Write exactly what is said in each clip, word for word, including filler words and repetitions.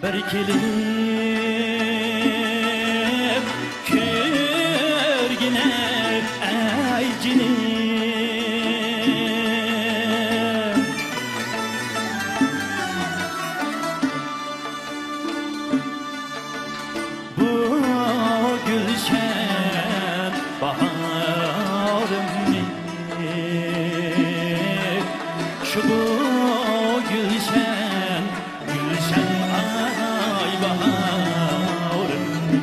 بىر كېلىپ كۆرگىنە ئەي جېنىم. بۇ گۈلشەن باھارىمنى، شۇ بۇ گۈلشەن، گۈلشەن ئاي باھارىمنى.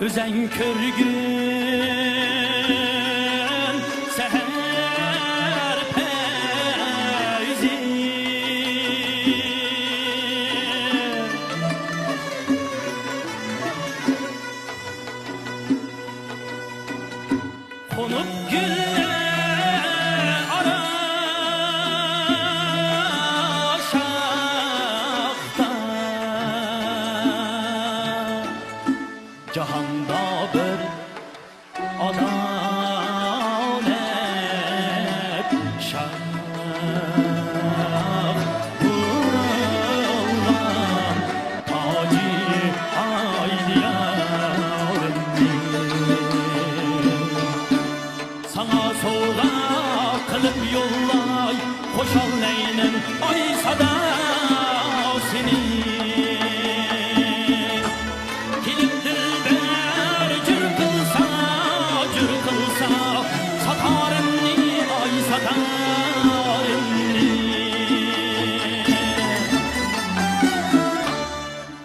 ئۆزەڭ كۆرگىن سەھەر پەيزى. قونۇپ گۈللەر ئارا شاختا، جاھاندا بىر ئادالەت شاھ بولغان تاجى ئاي دىيارىمنى. ساڭا سوۋغا قىلىپ يوللاي، خۇشاللەيمەن ئاي ساداسىنى. كېلىپ دىلبەر جۈر قىلسا، جۈر قىلسا، ساتارىمنى، ئاي ساتارىمنى.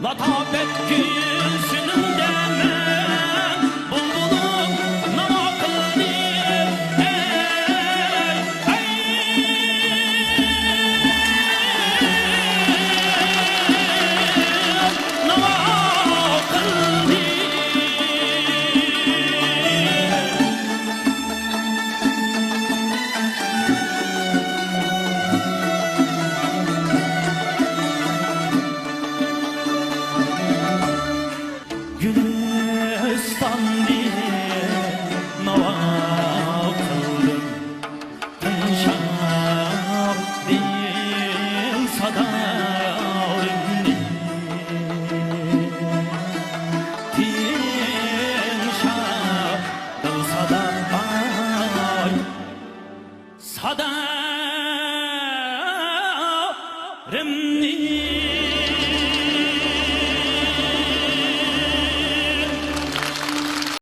لاتاپەت گۈلشىنىڭدە مەن بۇلبۇلۇم ناۋا قىلدى. ئەي، ئەي، ناۋا قىلدى. گۈلىستاندىن ناۋا قىلدىم، تىڭشاپ دىل سادامنى. تىڭشاپ دىل سادام، ئاي، سادارىمنى.